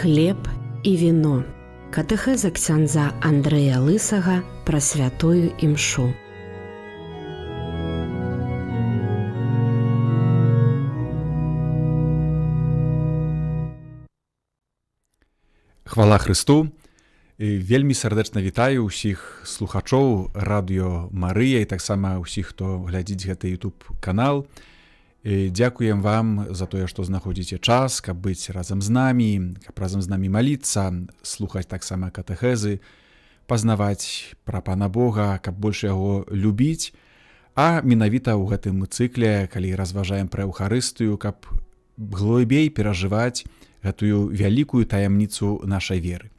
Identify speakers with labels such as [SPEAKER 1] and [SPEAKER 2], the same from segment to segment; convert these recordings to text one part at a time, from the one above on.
[SPEAKER 1] Хлеб і віно. Катэхеза ксяндза Андрэя Лысага пра святую імшу.
[SPEAKER 2] Хвала Хрысту! Вельмі сардэчна вітаю ўсіх слухачоў Радыё Марыя і таксама ўсіх, хто глядзіць гэты YouTube канал. Дзякуем вам за тое, што знаходзіце час, каб быць разам з намі, каб разам з намі маліцца, слухаць таксама катэхезы, пазнаваць пра Пана Бога, каб больш яго любіць. А менавіта ў гэтым цыкле, калі разважаем пра Эўхарыстыю, каб глыбей перажываць гэтую вялікую таямніцу нашай веры.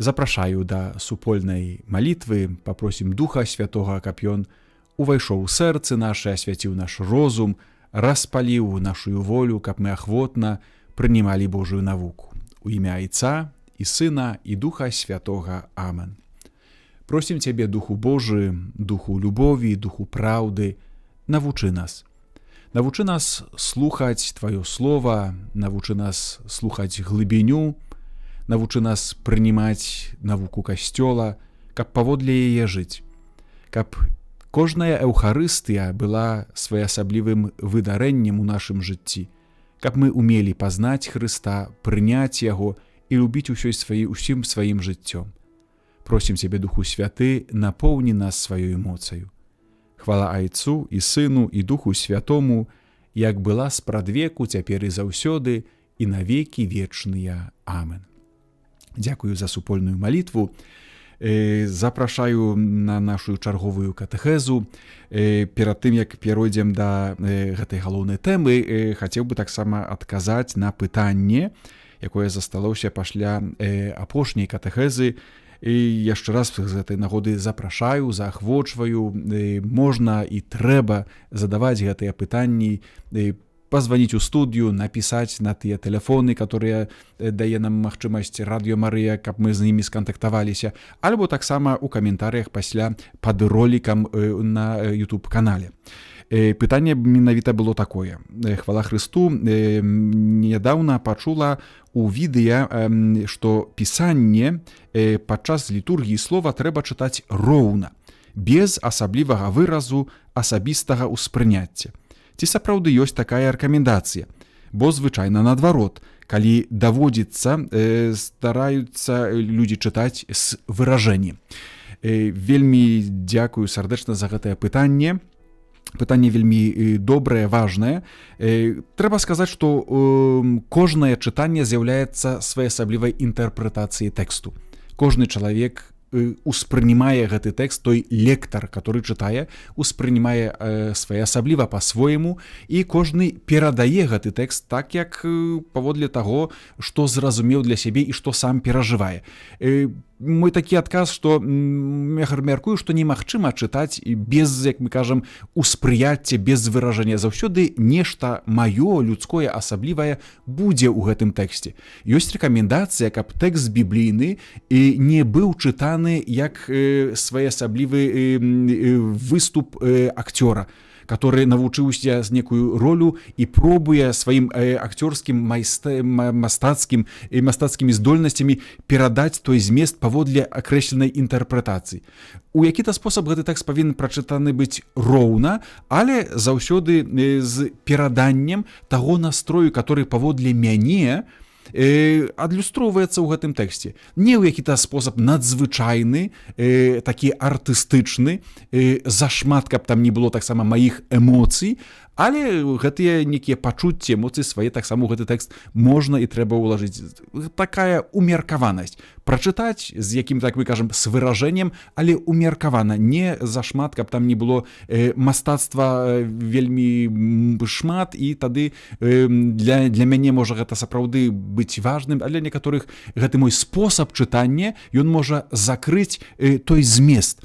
[SPEAKER 2] Запрашаю да супольнай малітвы, папросім Духа Святога, каб ён увайшоў у сэрцы нашы, асвяціў наш розум, распаліў нашу волю, каб мы ахвотна прынімалі Божую навуку. У імя Айца і Сына і Духа Святога. Амен. Просім Цябе, Духу Божы, Духу любові, Духу праўды, навучы нас. Навучы нас слухаць Тваё Слова, навучы нас слухаць глыбіню, навучы нас прынімаць навуку Касцёла, каб паводле яе жыць, каб кожная Эўхарыстыя была своеасаблівым выдарэннем у нашым жыцці, каб мы умелі пазнаць Хрыста, прыняць яго і любіць усёй сваёй усім сваім жыццём. Просім Цябе, Духу Святы, напоўні нас сваёй моцаю. Хвала Айцу і Сыну і Духу Святому, як была спрадвеку, цяпер і заўсёды, і навекі вечныя. Амен. Дзякую за супольную малітву. Запрашаю на нашу чарговую катэхезу. Перад тым, як перайдзем да гэтай галоўнай тэмы, хацеў бы таксама адказаць на пытанне, якое засталося пасля апошняй катэхезы. І яшчэ раз з гэтай нагоды запрашаю, заахвочваю, можна і трэба задаваць гэтыя пытанні, пазваніць у студыю, напісаць на тыя тэлефоны, которые дае нам магчымасць Радыё Марыя, каб мы з імі скантактаваліся, альбо таксама ў каментарыях пасля пад ролікам на YouTube канале. Пытанне менавіта было такое. Хвала Хрысту, нядаўна пачула у відэа, што пісанне падчас літургіі слова трэба чытаць роўна, без асаблівага выразу асабістага ўспрыняцця. Ці сапраўды ёсць такая рэкамендацыя? Бо звычайна наадварот, калі даводзіцца, стараюцца людзі чытаць з выражэннем. Вельмі дзякую сардэчна за гэтае пытанне. Пытанне вельмі добрае, важнае. Трэба сказаць, што кожнае чытанне з'яўляецца своеасаблівай інтэрпрэтацыяй тэксту. Кожны чалавек успрынімае гэты тэкст, той лектар, который чытае, успрынімае своеасабліва, па-свойму, і кожны перадае гэты тэкст так, як паводле таго, што зразумеў для сябе і што сам перажывае. Мой такі адказ, што мяркую, што немагчыма чытаць без, як мы кажам, успрыяцця, без выражання. Заўсёды нешта маё людское асаблівае будзе ў гэтым тэксце. Ёсць рэкамендацыя, каб тэкст біблійны і не быў чытаны як своеасаблівы выступ акцёра, который навучыўся з некую ролю і пробуе сваім акцёрскім мастацкім і мастацкімі здольнасцямі перадаць той змест паводле акрэсленай інтэрпрэтацыі. У які-то спосаб гэты тэкст павінен прачытаны быць роўна, але заўсёды з пераданнем таго настрою, который паводле мяне адлюстроўваецца ў гэтым тэксце. Не ў які-то спосаб надзвычайны, такі артыстычны, зашмат, каб там не было таксама маіх эмоцый, але гэтыя некія пачуцці, эмоцыі свае таксама ў гэты тэкст можна і трэба ўлажыць. Такая умеркаванасць. Прачытаць з якім, так мы кажам, з выражэннем, але умеркавана, не зашмат, каб там не было мастацтва вельмі шмат, і тады для мяне можа гэта сапраўды быць важным, але некаторых гэты мой спосаб чытання, ён можа закрыць той змест.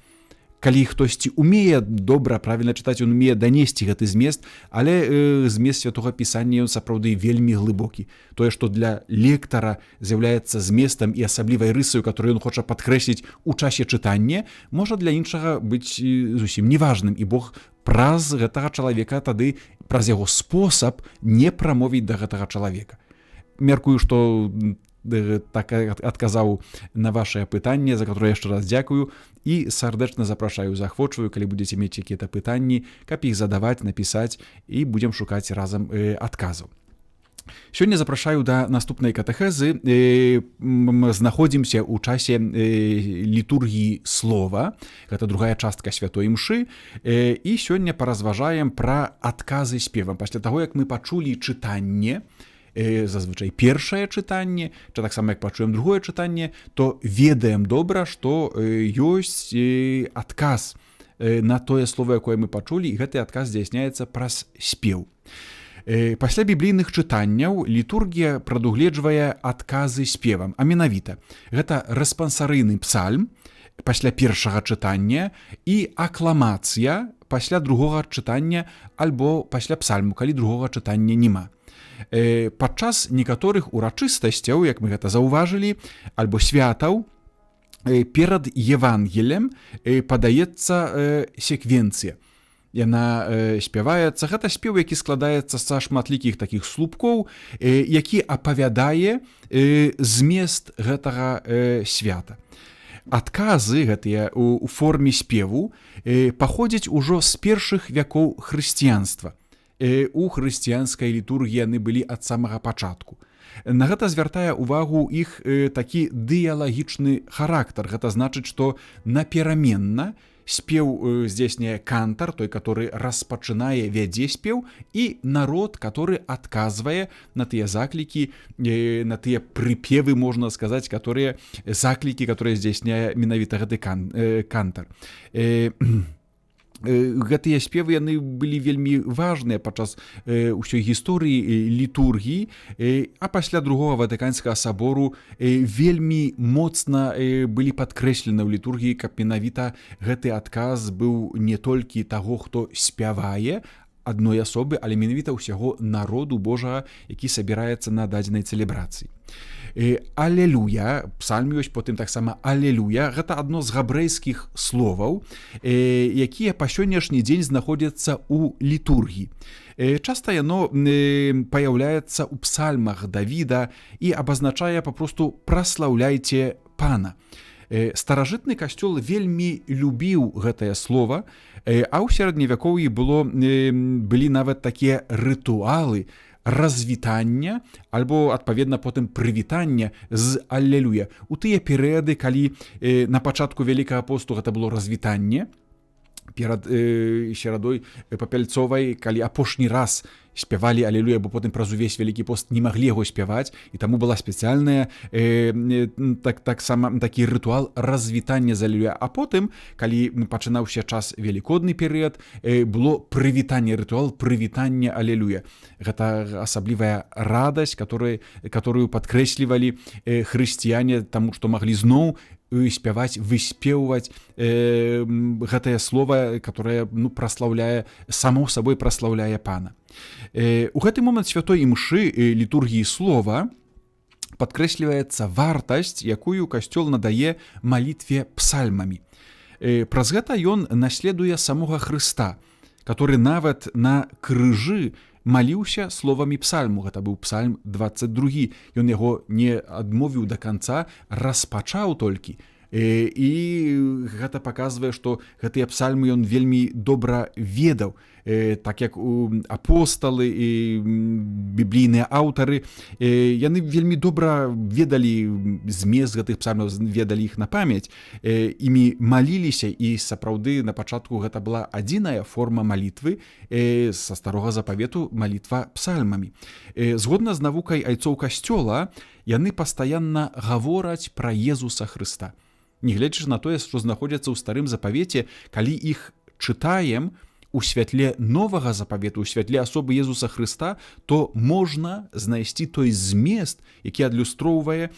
[SPEAKER 2] Калі хтосьці умее добра, правільна чытаць, ён умее данесці гэты змест, але змест Святога Пісання, ён сапраўды вельмі глыбокі. Тое, што для лектара з'яўляецца зместам і асаблівай рысаю, которую ён хоча падкрэсліць у часе чытання, можа для іншага быць зусім неважным, і Бог праз гэтага чалавека тады, праз яго спосаб, не прамовіць да гэтага чалавека. Мяркую, што Так адказаў на вашае пытанне, за которое яшчэ раз дзякую і сардэчна запрашаю, заахвочваю, калі будзеце мець якія-то пытанні, каб іх задаваць, напісаць, і будзем шукаць разам адказаў. Сёння запрашаю да наступнай катэхезы. Знаходзімся ў часе літургіі слова. Гэта другая частка святой імшы. І сёння паразважаем пра адказы спевам. Пасля таго, як мы пачулі чытанне, зазвычай першае чытанне, чи таксама як пачуем другое чытанне, то ведаем добра, што ёсць адказ на тое слово, якое мы пачулі, і гэты адказ здзяйсняецца праз спеў. Пасля біблійных чытанняў літургія прадугледжвае адказы спевам, а менавіта гэта рэспансарыйны псальм пасля першага чытання і акламацыя пасля другога чытання альбо пасля псальму, калі другога чытання няма. Падчас некаторых урачыстасцяў, як мы гэта заўважылі, альбо святаў, перад Евангелем падаецца секвенцыя, яна спяваецца. Гэта спеў, які складаецца са шматлікіх такіх слупкоў, які апавядае змест гэтага свята. Адказы гэтыя у форме спеву паходзяць ужо з першых вякоў хрысціянства. У хрысціянскай літургіі яны былі ад самага пачатку. На гэта звяртае увагу іх такі дыялагічны характар. Гэта значыць, што напераменна спеў здзейсняе кантар, той, который распачынае, вядзе спеў, і народ, который адказвае на тыя заклікі, на тыя прыпевы, можна сказаць, которые заклікі, которые здзяйсняе менавіта гэты кантар. Гэтыя спевы, яны былі вельмі важныя падчас ўсёй гісторыі літургіі, а пасля Другога Ватыканскага сабору вельмі моцна былі падкрэслены ў літургіі, каб менавіта гэты адказ быў не толькі таго, хто спявае, адной асобы, але менавіта ўсяго народу Божага, які сабіраецца на дадзенай цэлебрацыі. Алелюя, псальм ёсць потым таксама алелюя, гэта адно з габрэйскіх словаў, якія па сённяшні дзень знаходзяцца ў літургіі. Часта яно паяўляецца ў псальмах Давіда і абазначае папросту «праслаўляйце Пана». Старажытны касцёл вельмі любіў гэтае слово, а ў сярэдневякоўі былі нават такія рытуалы развітання альбо, адпаведна, потым прывітання з аллелюя. У тыя перыяды, калі на пачатку Вялікага посту гэта было развітанне перад серадой папяльцовай, калі апошні раз спявалі алелюя, бо потым праз увесь Вялікі пост не маглі яго спяваць, і таму была спецыяльная таксама такі рытуал развітання з алелюя. А потым, калі пачынаўся час, велікодны перыяд, было прывітанне, рытуал прывітання алелюя. Гэта асаблівая радасць, которую падкрэслівалі хрысціяне, таму што маглі зноў спяваць, выспеўваць гэтае слово, которое, ну, праслаўляе, само сабой праслаўляе Пана. У гэты момант святой імшы літургіі слова падкрэсліваецца вартасць, якую касцёл надае малітве псальмамі. Праз гэта ён наследуе самога Хрыста, который нават на крыжы маліўся словамі псальму. Гэта быў псальм 22. Ён яго не адмовіў до конца, распачаў толькі. І гэта паказвае, што гэтыя псальмы ён вельмі добра ведаў, так як у апосталы і біблійныя аўтары, яны вельмі добра ведалі змест гэтых псальмаў, ведалі іх на памяць, імі маліліся. І сапраўды на пачатку гэта была адзіная форма малітвы са Старога Запавету, малітва псальмамі. Згодна з навукай айцоў касцёла, яны пастаянна гавораць пра Езуса Хрыста, нягледзячы на тое, што знаходзяцца ў Старым Запавеце. Калі іх чытаем у святле Новага Запавету, у святле асобы Езуса Хрыста, то можна знайсці той змест, які адлюстроўвае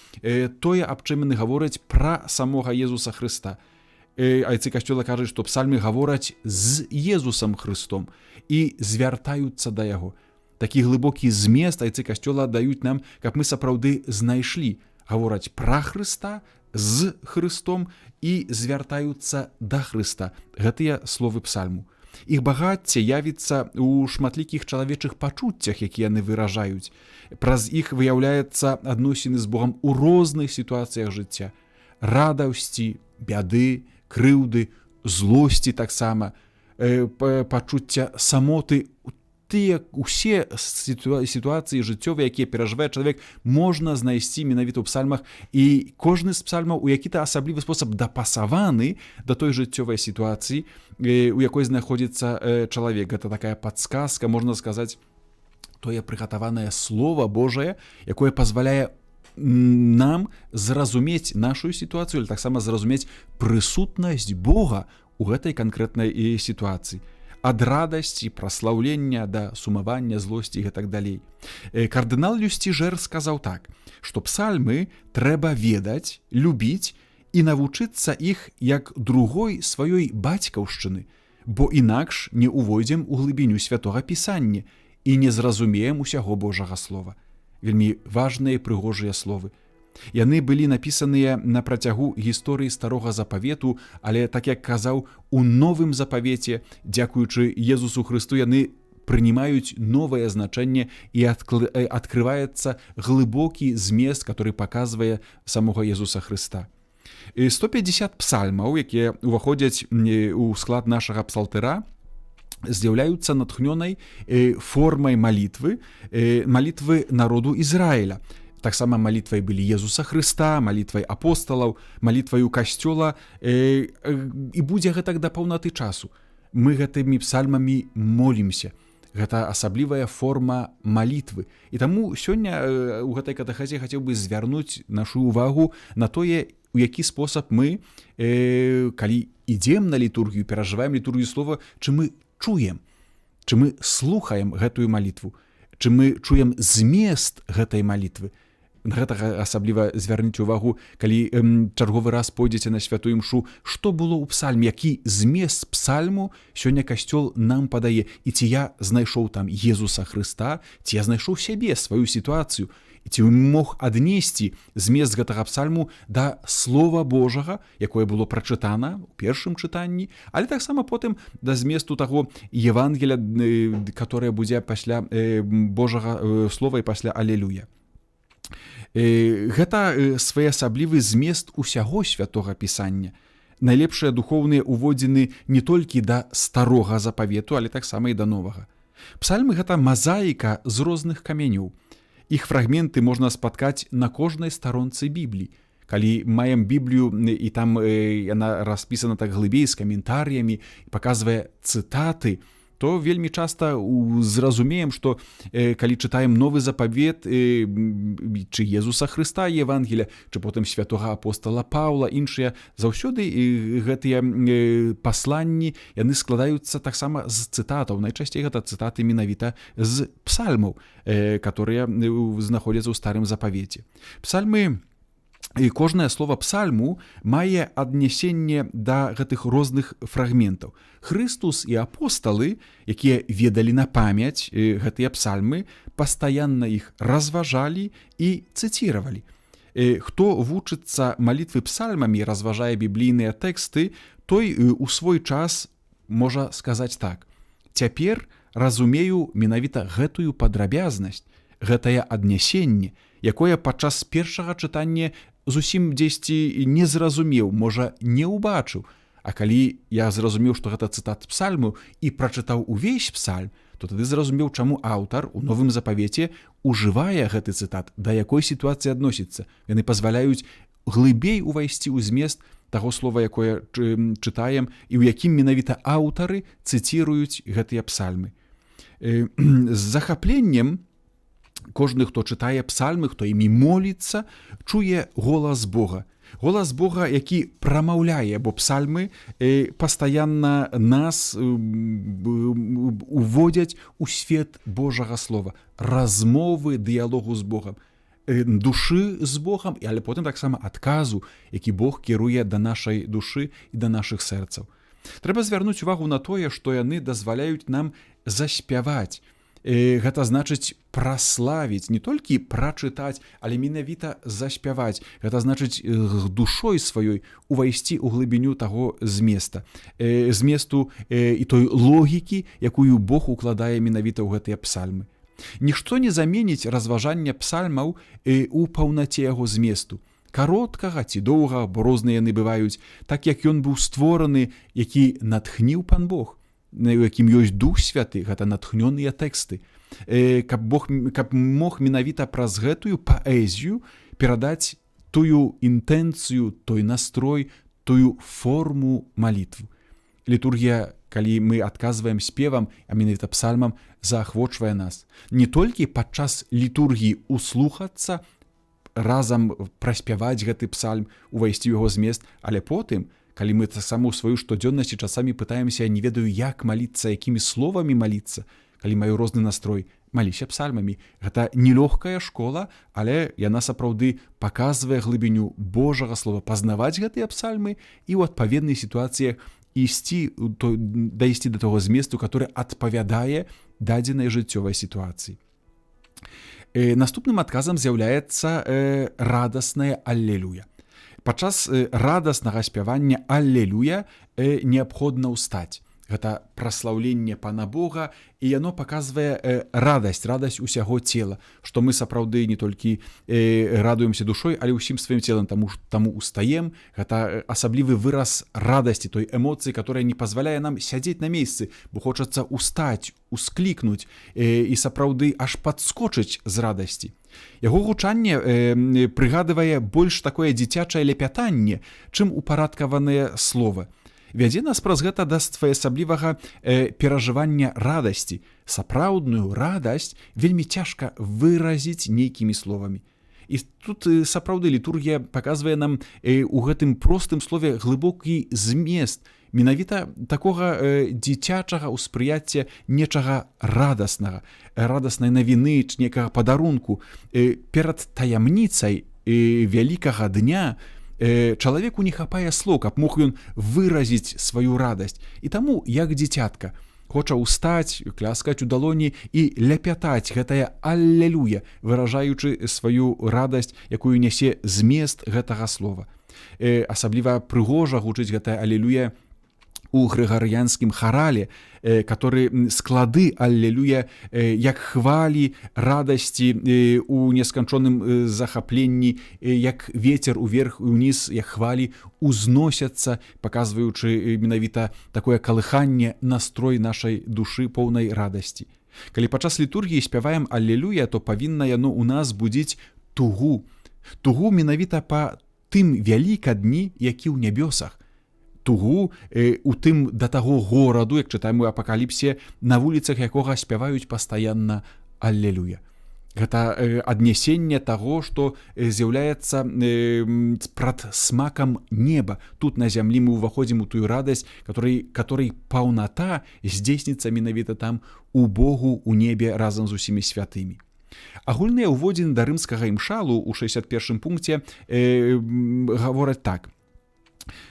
[SPEAKER 2] тое, аб чым яны гавораць, пра самога Езуса Хрыста. Айцы касцёла кажуць, што псальмы гавораць з Езусам Хрыстом і звяртаюцца да яго. Такі глыбокі змест айцы касцёла даюць нам, каб мы сапраўды знайшлі: гавораць пра Хрыста, з Хрыстом і звяртаюцца да Хрыста гэтыя словы псальму. Іх багацце явіцца ў шматлікіх чалавечых пачуццях, якія яны выражаюць. Праз іх выяўляецца адносіны з Богам у розных сітуацыях жыцця. Радасці, бяды, крыўды, злосці таксама, пачуцця самоты, тыя усе сітуацыі жыццёвыя, якія перажывае чалавек, можна знайсці менавіта ў псальмах, і кожны з псальмаў у які-то асаблівы спосаб дапасаваны да той жыццёвай сітуацыі, у якой знаходзіцца чалавек. Гэта такая падсказка, можна сказаць, тое прыгатаванае слово Божае, якое пазваляе нам зразумець нашу сітуацыю или таксама зразумець прысутнасць Бога у гэтай канкрэтнай сітуацыі, ад радасці, праслаўлення да сумавання, злосці і так далей. Кардынал Люсціжэр сказаў так, што псальмы трэба ведаць, любіць і навучыцца іх як другой сваёй бацькаўшчыны, бо інакш не ўвойдзем у глыбіню Святога Пісання і не зразумеем усяго Божага слова. Вельмі важныя, прыгожыя словы. Яны былі напісаныя на працягу гісторыі Старога Запавету, але, так як казаў, у Новым Запавеце, дзякуючы Езусу Хрысту, яны прынімаюць новае значэнне і адкрываецца глыбокі змест, который паказвае самога Езуса Хрыста. 150 псальмаў, якія ўваходзяць у склад нашага псалтыра, з'яўляюцца натхнёнай формай малітвы народу Ізраіля, таксама малітвай былі Езуса Хрыста, малітвай апосталаў, малітваю касцёла, і будзе гэтак да паўнаты часу. Мы гэтымі псальмамі молімся. Гэта асаблівая форма малітвы. І таму сёння у гэтай катэхезе хацеў бы звярнуць нашу увагу на тое, у які спосаб мы, калі ідзем на літургію, перажываем літургію слова, чы мы чуем, чы мы слухаем гэтую малітву, чы мы чуем змест гэтай малітвы. На гэтага асабліва звярніць увагу, калі чарговы раз пойдзеце на святую імшу: што было ў псальме, які змест псальму сёння касцёл нам падае, і ці я знайшоў там Езуса Хрыста, ці я знайшоў сябе, сваю сітуацыю, і ці мог аднесці змест гэтага псальму да слова Божага, якое было прачытана ў першым чытанні, але таксама потым да зместу таго Евангеля, которое будзе пасля Божага слова і пасля алелюя. Гэта своеасаблівы змест усяго Святога Пісання. Найлепшыя духоўныя уводзіны не толькі да Старога Запавету, але таксама і да Новага. Псальмы — гэта мазаіка з розных каменёў. Іх фрагменты можна спаткаць на кожнай старонцы Бібліі. Калі маем Біблію, і там яна распісана так глыбей, з каментарыямі, паказвае цытаты, то вельмі часта зразумеем, што калі чытаем Новы Запавет, ці Езуса Хрыста Евангеля, чы потым святога апостала Паўла, іншыя, заўсёды гэтыя пасланні, яны складаюцца таксама з цытатаў. Найчасцей гэта цытаты менавіта з псальмаў, которые знаходзяцца ў Старым Запавеце. Псальмы і кожнае слово псальму мае аднясенне да гэтых розных фрагментаў. Хрыстус і апосталы, якія ведалі на памяць гэтыя псальмы, пастаянна іх разважалі і цыціравалі. Хто вучыцца малітвы псальмамі, разважае біблійныя тэксты, той у свой час можа сказаць так: «Цяпер разумею менавіта гэтую падрабязнасць, гэтае аднясенне, якое падчас першага чытання зусім дзесьці не зразумеў, можа, не ўбачыў. А калі я зразумеў, што гэта цытат псальму, і прачытаў увесь псальм, то тады зразумеў, чаму аўтар у Новым Запавеце ужывае гэты цытат, да якой сітуацыі адносіцца». Яны пазваляюць глыбей увайсці ў змест таго слова, якое чытаем і ў якім менавіта аўтары цыціруюць гэтыя псальмы. З захапленнем кожны, хто чытае псальмы, хто імі моліцца, чуе голас Бога. Голас Бога, які прамаўляе, бо псальмы пастаянна нас уводзяць у свет Божага слова, размовы, дыялогу з Богам, душы з Богам, але потым таксама адказу, які Бог кіруе да нашай душы і да нашых сэрцаў. Трэба звярнуць увагу на тое, што яны дазваляюць нам заспяваць. Гэта значыць праславіць, не толькі прачытаць, але менавіта заспяваць. Гэта значыць душой сваёй увайсці ў глыбіню таго зместу і той логікі, якую Бог укладае менавіта ў гэтыя псальмы. Нішто не заменіць разважання псальмаў у паўнаце яго зместу, кароткага ці доўга, бо розныя яны бываюць, так, як ён быў створаны, які натхніў пан Бог, у якім ёсць Дух Святы. Гэта натхнёныя тэксты, каб Бог мог менавіта праз гэтую паэзію перадаць тую інтэнцыю, той настрой, тую форму малітву. Літургія, калі мы адказваем спевам, а менавіта псальмам, заахвочвае нас не толькі падчас літургіі услухацца, разам праспяваць гэты псальм, увайсці ў яго змест, але потым, калі мы таксама ў сваю штодзённасці часамі пытаемся: «Не ведаю, як маліцца, якімі словамі маліцца, калі маю розны настрой», маліся псальмамі. Гэта нелёгкая школа, але яна сапраўды паказвае глыбіню Божага слова, пазнаваць гэтыя псальмы і ў адпаведнай сітуацыях ісці то дайсці до таго зместу, который адпавядае дадзенай жыццёвай сітуацыі. Наступным адказам з'яўляецца радасная аллелюя. Падчас радаснага спявання аллелюя неабходна ўстаць. Гэта праслаўленне пана Бога, і яно паказвае радасць, радасць усяго цела, што мы сапраўды не толькі радуемся душой, але ўсім сваім целам, таму устаем. Гэта асаблівы выраз радасці, той эмоцыі, которая не пазваляе нам сядзець на месцы, бо хочацца устаць, усклікнуць і сапраўды аж падскочыць з радасці. Яго гучанне прыгадывае больш такое дзіцячае ляпятанне, чым упарадкаванае слова. Вядзе нас праз гэта да своеасаблівага перажывання радасці. Сапраўдную радасць вельмі цяжка выразіць нейкімі словамі. І тут сапраўды літургія паказвае нам у гэтым простым слове глыбокі змест менавіта такога дзіцячага ўспрыяцця нечага радаснага, радаснай навіны ці некага падарунку. Перад таямніцай вялікага дня чалавеку не хапае слоў, каб мог ён выразіць сваю радасць. І таму, як дзіцятка, хоча ўстаць, кляскаць у далоні і ляпятаць гэтае аллелюя, выражаючы сваю радасць, якую нясе змест гэтага слова. Асабліва прыгожа гучыць гэтае аллелюя у грыгарыянскім харале, который склады аллелюя, як хвалі радасці у несканчоным захапленні, як ветер уверх і ўніз, як хвалі узносяцца, паказваючы менавіта такое калыханне, настрой нашай душы, поўнай радасці. Калі падчас літургіі спяваем аллелюя, то павінна яно у нас будзіць тугу, тугу менавіта па тым Вялікадні, які ў нябёсах, тугу у тым да таго гораду, як чытаем у Апакаліпсе, на вуліцах якога спяваюць пастаянна аллелюя. Гэта аднясенне таго, што з'яўляецца прадсмакам неба. Тут, на зямлі, мы ўваходзім у тую радасць, которой паўната здзейсніцца менавіта там, у Богу, у небе, разам з усімі святымі. Агульныя ўводзіны да рымскага імшалу ў 61 пункце гавораць так: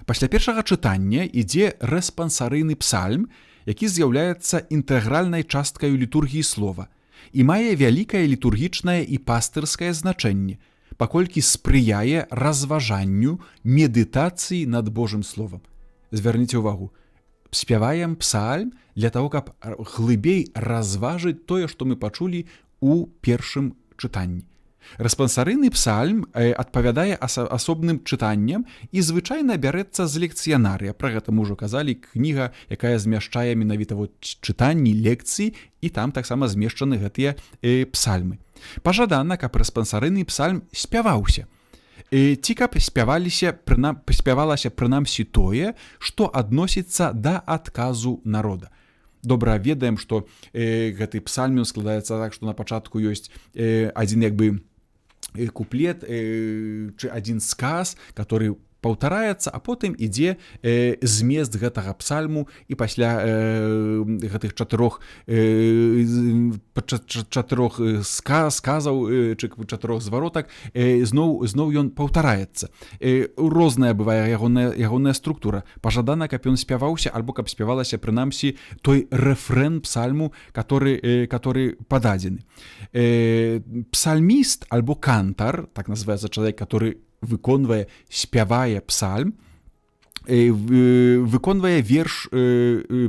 [SPEAKER 2] Пасля першага чытання ідзе рэспансарыйны псальм, які з'яўляецца інтэгральнай часткаю літургіі слова і мае вялікае літургічнае і пастырскае значэнне, паколькі спрыяе разважанню, медытацыі над Божым словам. Звярніце ўвагу: спяваем псальм для того, каб глыбей разважыць тое, што мы пачулі у першым чытанні. Рэспансарыйны псальм адпавядае асобным чытанням і звычайна бярэцца з лекцыянарыя. Пра гэта мы ўжо казалі, кніга, якая змяшчае менавіта вот чытанні, лекцыі, і там таксама змешчаны гэтыя псальмы. Пажадана, каб рэспансарыйны псальм спяваўся. Ці каб спявалася прынамсі тое, што адносіцца да адказу народа. Добра ведаем, што гэты псальм складаецца так, што на пачатку ёсць адзін як бы куплет ці адзін сказ, который Паўтараецца, а потым ідзе змест гэтага псальму, і пасля гэтых чатырох сказаў чы чатырох зваротак зноў ён паўтараецца. Розная бывае ягоная структура. Пажадана, каб ён спяваўся альбо каб спявалася прынамсі той рэфрэн псальму, который пададзены. Псальміст альбо кантар, так называется чалавек, который выконвае, спявае псальм, выконвае верш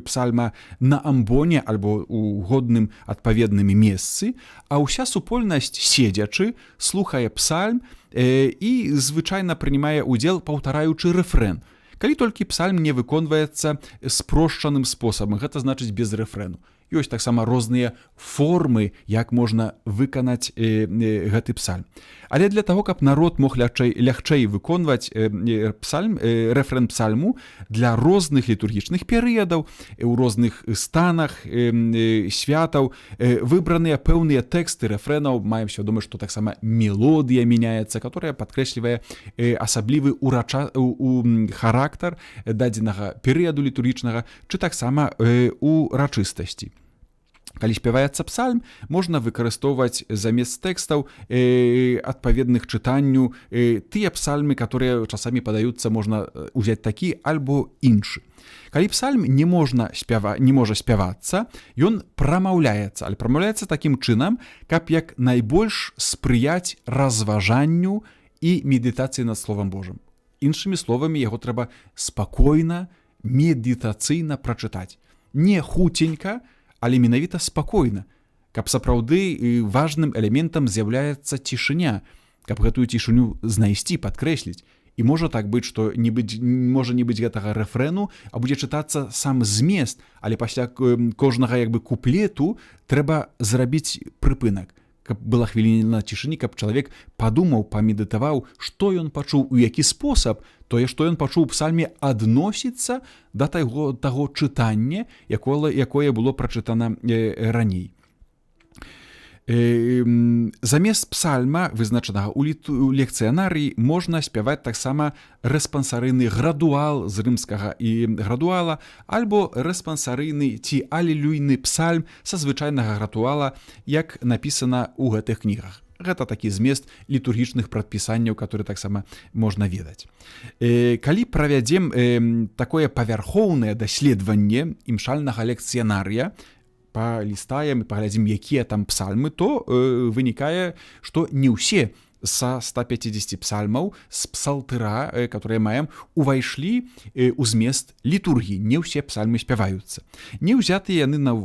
[SPEAKER 2] псальма на амбоне альбо у годным адпаведным месцы, а ўся супольнасць, седзячы, слухае псальм і звычайна прынімае удзел, паўтараючы рэфрэн. Калі толькі псальм не выконваецца спрошчаным спосабам, гэта значыць, без рэфрэну. Ёсць таксама розныя формы, як можна выканаць гэты псальм. Але для таго, каб народ мог лягчэй выконваць псальм, рэфрэн псальму для розных літургічных перыядаў, у розных станах святаў, выбраныя пэўныя тэксты рэфрэнаў. Маем свядомы, што таксама мелодыя мяняецца, которая падкрэслівае асаблівы урача у характар дадзенага перыяду літургічнага чы таксама урачыстасці. Калі спяваецца псальм, можна выкарыстоўваць замест тэкстаў, адпаведных чытанню, тыя псальмы, которые часамі падаюцца, можна узяць такі альбо іншы. Калі псальм не можа спявацца, ён прамаўляецца, але прамаўляецца такім чынам, каб як найбольш спрыяць разважанню і медытацыі над словам Божым. Іншымі словамі, яго трэба спакойна, медытацыйна прачытаць. Не хуценька, але менавіта спакойна, каб сапраўды важным элементам з'яўляецца цішыня, каб гэтую цішыню знайсці, падкрэсліць. І можа так быць, што не быць можа не быць гэтага рэфрэну, а будзе чытацца сам змест, але пасля кожнага як бы куплету трэба зрабіць прыпынак, каб была хвіліна цішыні, каб чалавек падумаў, памедытаваў, што ён пачуў, у які спосаб тое, што ён пачуў у псальме, адносіцца да таго чытання, якое было прачытана раней. Замест псальма, вызначанага ў лекцыянарыі, можна спяваць таксама рэспансарыйны градуал з рымскага і градуала альбо рэспансарыйны ці алелюйны псальм са звычайнага градуала, як напісана ў гэтых кнігах. Гэта такі змест літургічных прадпісанняў, который таксама можна ведаць. Калі правядзем такое павярхоўнае даследаванне імшальнага лекцыянарыя, палістаем і паглядзім, якія там псальмы, то вынікае, што не ўсе са 150 псальмаў з псалтыра, которые маем, увайшлі ў змест літургіі. Не ўсе псальмы спяваюцца, не ўзятыя яны на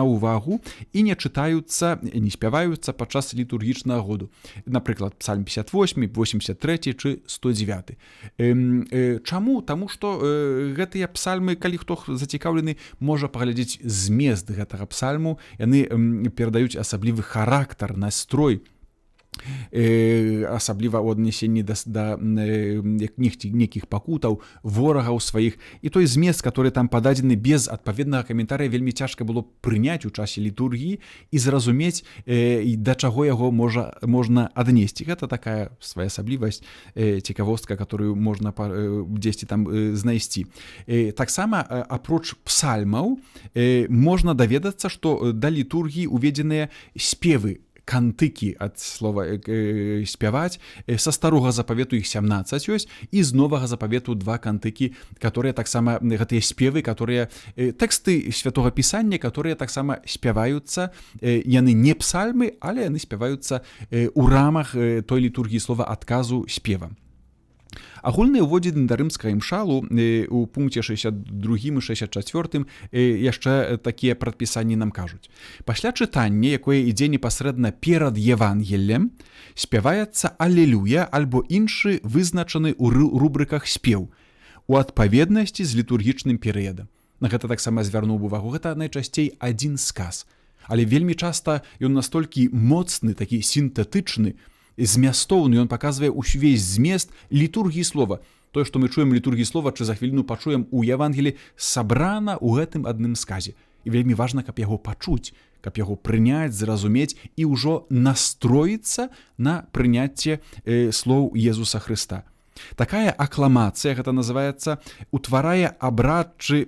[SPEAKER 2] ўвагу і не чытаюцца, не спяваюцца падчас літургічнага году, напрыклад, псальм 58, 83 чы 109. Чаму? Таму што гэтыя псальмы, калі хто зацікаўлены, можа паглядзець змест гэтага псальму, яны перадаюць асаблівы характар, настрой, асабліва ў аднесенні да нейкіх пакутаў ворагаў сваіх, і той змест, который там пададзены, без адпаведнага каментарыя вельмі цяжка было прыняць у часе літургіі і зразумець, да чаго яго можна аднесці. Гэта такая своеасаблівасць, цікавостка, которую можна дзесьці там знайсці. Таксама, апроч псальмаў, можна даведацца, што да літургіі уведзеныя спевы, кантыкі, ад слова спяваць, са Старога Запавету, іх 17 ёсць, і з Новага Запавету два кантыкі, которые таксама, гэтыя спевы, которые тэксты Святого Пісання, которые таксама спяваюцца. Яны не псальмы, але яны спяваюцца у рамах той літургіі слова, адказу спевам. Агульныя ўводзіны да рымскага імшалу у пункце 62 і 64 яшчэ такія прадпісанні нам кажуць: пасля чытання, якое ідзе непасрэдна перад Евангеллем, спяваецца алелюя альбо іншы вызначаны ў рубрыках спеў у адпаведнасці з літургічным перыядам. На гэта таксама звярнуў увагу. Гэта найчасцей адзін сказ, але вельмі часта ён настолькі моцны, такі сінтэтычны, змястоўны, ён паказвае увесь змест літургіі слова. Тое, што мы чуем літургіі слова чы за хвіліну пачуем у Евангелі, сабрана ў гэтым адным сказе, і вельмі важна, каб яго пачуць, каб яго прыняць, зразумець і ўжо настроіцца на прыняцце слоў Езуса Хрыста. Такая акламацыя, гэта называецца, утварае абрад чы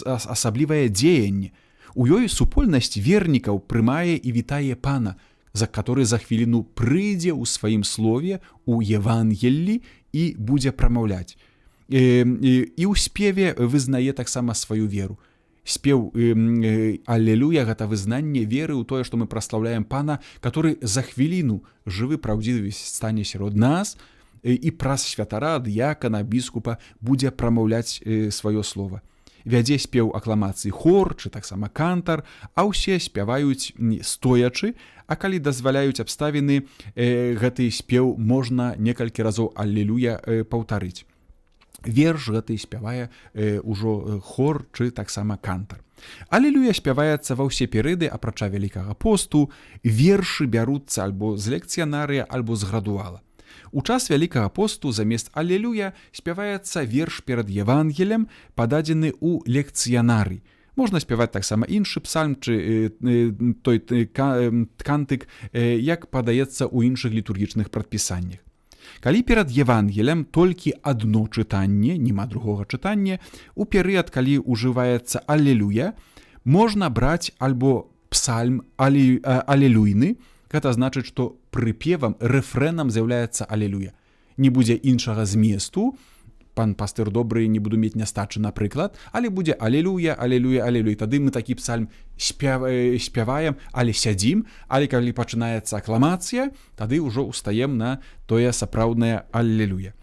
[SPEAKER 2] асаблівае дзеянне. У ёй супольнасць вернікаў прымае і вітае Пана, за который за хвіліну прыйдзе ў сваім слове у Евангеллі і будзе прамаўляць. І ў спеве вызнае таксама сваю веру. Спеў «Аллилуйя» — гэта вызнанне веры ў тое, што мы праслаўляем Пана, который за хвіліну жывы, праўдзівы стане сярод нас і праз святара, дыякана, біскупа будзе прамаўляць сваё слово. Вядзе спеў акламацыі хор чы таксама кантар, а ўсе спяваюць стоячы, а калі дазваляюць абставіны, гэты спеў можна некалькі разоў «Аллилуйя» паўтарыць. Верш гэты спявае ўжо хор чы таксама кантар. Аллилуйя спяваецца ва ўсе перыяды, апрача Вялікага посту, вершы бяруцца альбо з лекцыянарыя, альбо з градуала. У час Вялікага посту замест «Аллилуйя» спяваецца верш перад Евангелем, пададзены ў лекцыянары. Можна спяваць таксама іншы псальм чы той кантык, як падаецца ў іншых літургічных прадпісаннях. Калі перад Евангелем толькі адно чытанне, нема другога чытання, у перыяд, калі ўжываецца «Аллилуйя», можна браць альбо псальм алелюйны, гэта значыць, што прыпевам, рэфрэнам з'яўляецца «Аллилуйя». Не будзе іншага зместу, пан пастыр добры, не буду мець нястачы, напрыклад, але будзе «Аллилуйя, аллилуйя, аллилуйя». Тады мы такі псальм спяваем, але сядзім, але калі пачынаецца акламацыя, тады ўжо ўстаем на тое сапраўднае «Аллилуйя».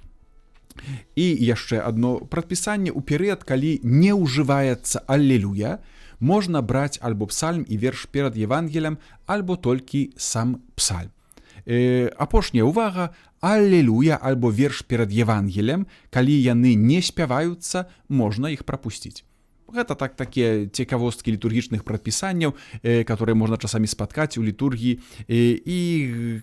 [SPEAKER 2] І яшчэ адно прадпісанне: у перыяд, калі не ўжываецца «Аллилуйя», можна браць альбо псальм і верш перад Евангелем, альбо толькі сам псальм. Апошняя ўвага: «Аллилуйя» альбо верш перад Евангелем, калі яны не спяваюцца, можна іх прапусціць. Гэта так, такія цікавосткі літургічных прадпісанняў, которые можна часамі спаткаць у літургіі, і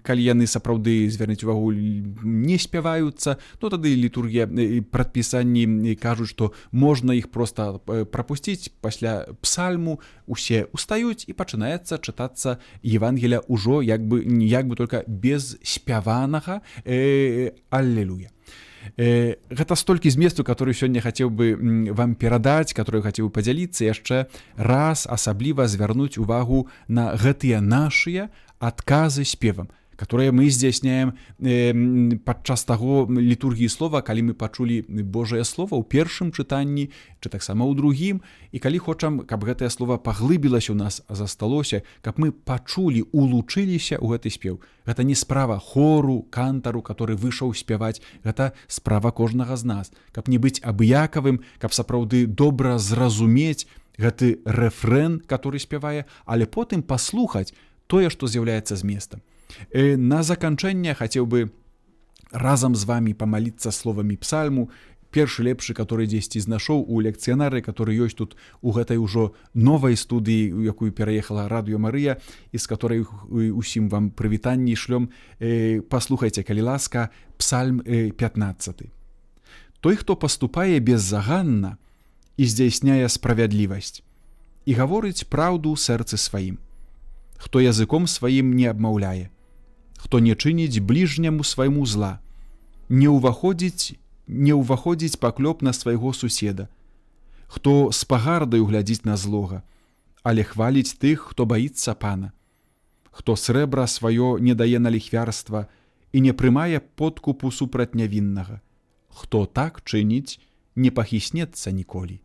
[SPEAKER 2] калі яны сапраўды, звярніць увагу, не спяваюцца, то тады літургія, прадпісанні кажуць, што можна іх проста прапусціць. Пасля псальму усе устаюць, і пачынаецца чытацца Евангеля ўжо як бы только без спяванага «Аллилуйя». Гэта столькі зместу, который сёння хацеў бы вам перадаць, который хацеў бы падзяліцца, яшчэ раз асабліва звярнуць увагу на гэтыя нашыя адказы спевам, которые мы здзяйсняем падчас таго літургіі слова, калі мы пачулі Божае слово ў першым чытанні чы таксама ў другім, і калі хочам, каб гэтае слово паглыбілася ў нас, засталося, каб мы пачулі, улучыліся ў гэты спеў. Гэта не справа хору, кантару, который выйшаў спяваць, гэта справа кожнага з нас, каб не быць абыякавым, каб сапраўды добра зразумець гэты рэфрэн, который спявае, але потым паслухаць тое, што з'яўляецца зместам. На заканчэнне хацеў бы разам з вами памаліцца словамі псальму, першы лепшы, который дзесьці знайшоў у лекцыянары, который ёсць тут у гэтай ужо новай студыі, у якую пераехала Радыё Марыя і з которой усім вам прывітанні шлём. Паслухайце, калі ласка, псальм 15. Той, хто паступае беззаганна і здзяйсняе справядлівасць і гаворыць праўду ў сэрцы сваім, хто языком сваім не абмаўляе, хто не чыніць бліжняму свайму зла, не ўваходзіць паклёп на свайго суседа, хто з пагардаю глядзіць на злога, але хваліць тых, хто баіцца Пана, хто срэбра сваё не дае на ліхвярства і не прымае подкупу супраць нявіннага, хто так чыніць, не пахіснецца ніколі.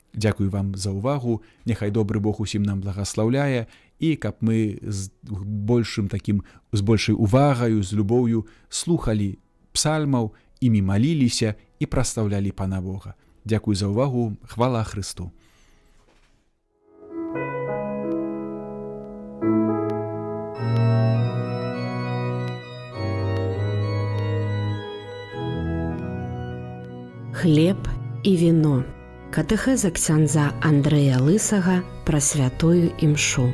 [SPEAKER 2] Дзякую вам за ўвагу, няхай добры Бог усім нам благаслаўляе, і каб мы з большым такім, з большай увагаю, з любоўю слухалі псальмаў, імі маліліся і праслаўлялі Пана Бога. Дзякуй за ўвагу, хвала Хрысту.
[SPEAKER 1] Хлеб і віно. Катэхеза ксяндза Андрэя Лысага пра святую імшу.